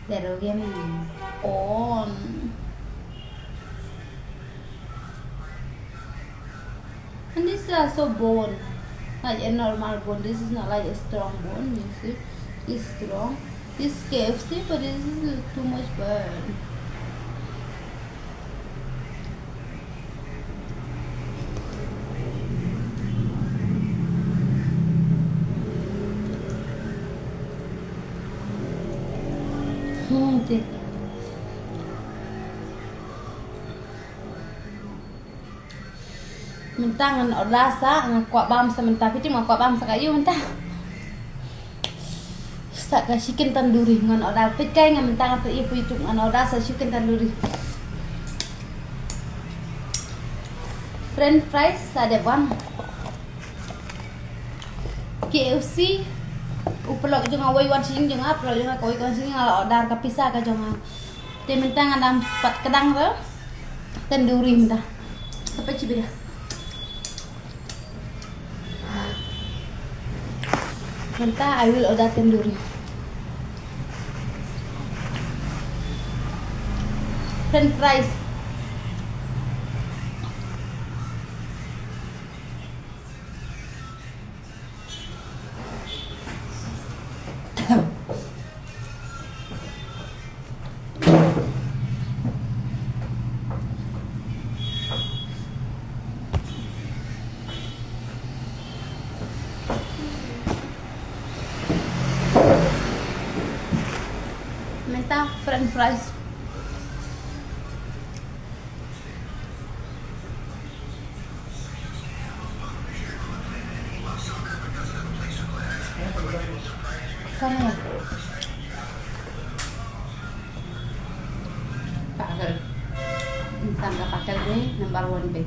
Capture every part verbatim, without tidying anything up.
They're really on. And this is also bone, like a normal bone. This is not like a strong bone, you see. It's strong. This K F C, but this is too much bone. Hmm, mynta ngan order sa, nga kwah bam sa mynta, phi tip nga kwah bam sa ka ïu mynta. Sa ka chicken tandoori ngan order, phi kai nga mynta nga tu i phi tu ngan order sa chicken tandoori. French fries sa dep wan. K F C, u paralok jong nga wei wan sha ïing jong nga, paralok jong nga ka wei wan sha ïing, nga la order ka pizza ka jong nga. Te mynta nga dang pat kdang re tandoori mynta. Ka peit shi bida. Mynta I will order tandoori. French fries. Mynta French fries. Sana. Pakal. Insan ka pakal ni number one be.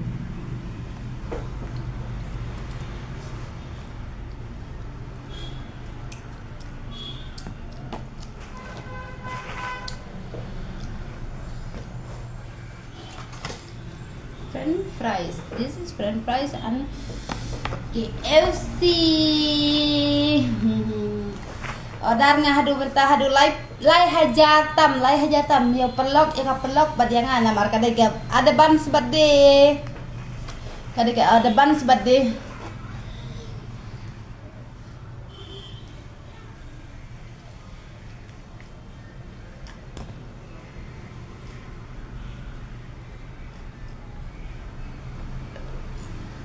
French fries. This is French fries and K F C. Order nga haduh mynta haduh lai, lai hajar tam, lai hajar tam. Ïa u paralok, ïa ka paralok bad ïa nga namar ka dei ka advance birthday. Ka dei ka advance birthday.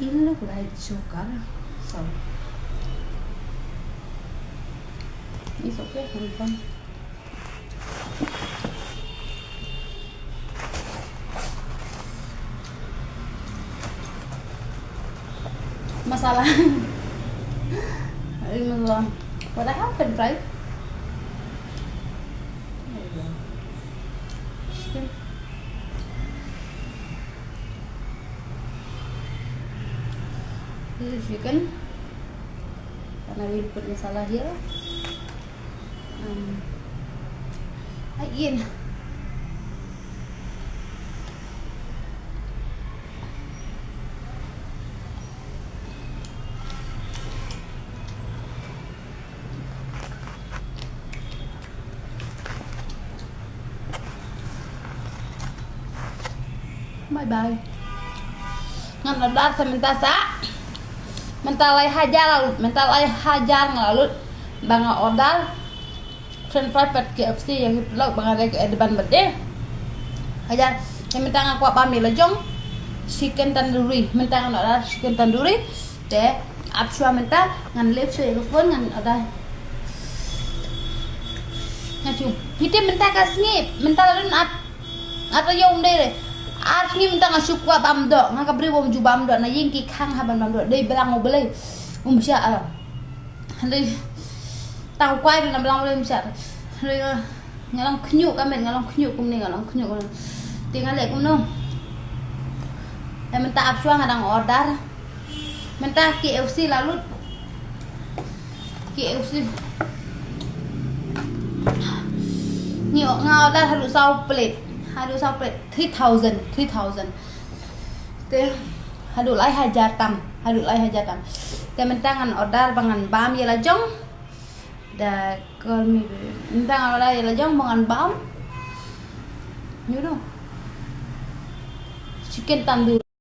It look like sugar. So it's okay, hold on. Masala. Ay, masala. What I have, French fry? There you go. Chicken. This is chicken. And I will put masala here. Um, again. Bye bye. Ngan order sa mynta sa. Mynta lai hajar, mynta lai hajar nga la lut ba nga order French fry pat K F C ïa ki paralok ba nga dei ka advance birthday. Hajar, te mynta nga kwah bam ïa la jong chicken tandoori, mynta ngan order chicken tandoori. Te ap shuwa mynta ngan lift shuwa ïa ka phone ngan order. Nga shu. Phi tip mynta ka sngi, mynta la dun ap. Ap ïa um dei re. Ar sngi mynta nga shu kwah bam doh, nga ka briew bym ju bam doh, na ïing ki khang ha ban bam doh. Dei blang u Blei. Um shah. Hynrei tang u kwai na blang u Blei um shah. Hynrei nga, nga long khñiuh ka met, nga long khñiuh kumne, nga long khñiuh kumne. Te nga leh kumno. Te mynta ap shuwa nga dang order. Mynta K F C la lut. K F C. Ngi nga order haduh saw plate. Haduh saw plate. Three thousand, three thousand. Te haduh lai hajar tam. Haduh lai hajar tam. Te mynta ngan order ba ngan bam ïa la jong. Dad, call me, baby. Nta nga la ïa la jong ba ngan bam. Nyu do. Chicken tandoor.